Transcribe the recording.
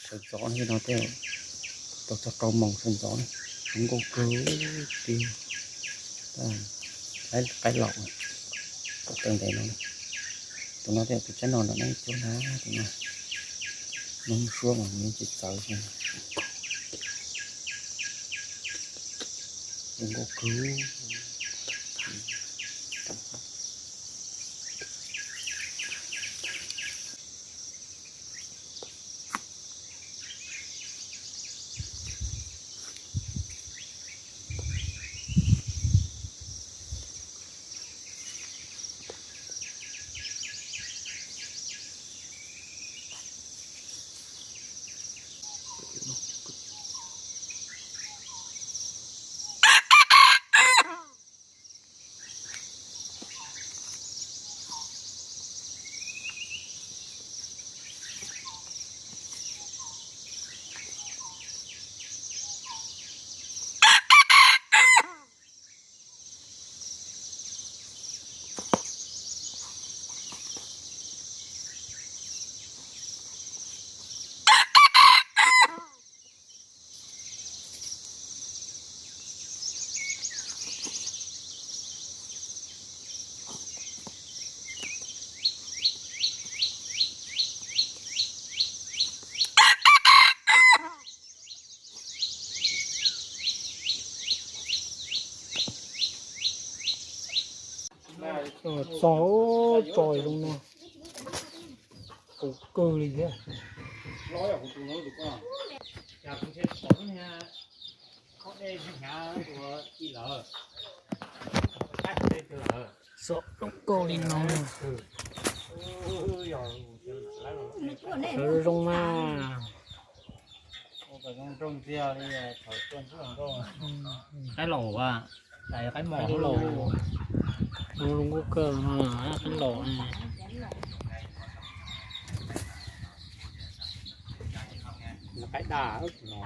Sawv ntxov no tej, tau txog rau moos sawv ntxov, zoo nkauj kawg tiag. Qaib laus, qaib ntev no, tus no thiab tus tsab no lawm ne, cuab hnab tus no. Noob suab mas nws tsis txawv xwb. Zoo nkauj kawg. Txog tso zoo no, qus kawg li thiab. Txom zoo kawg li no. Sawv zoo mas. Qaib laus, qaib mos laus. Zoo nkauj kawg no, qaib laus. Qaib daj no.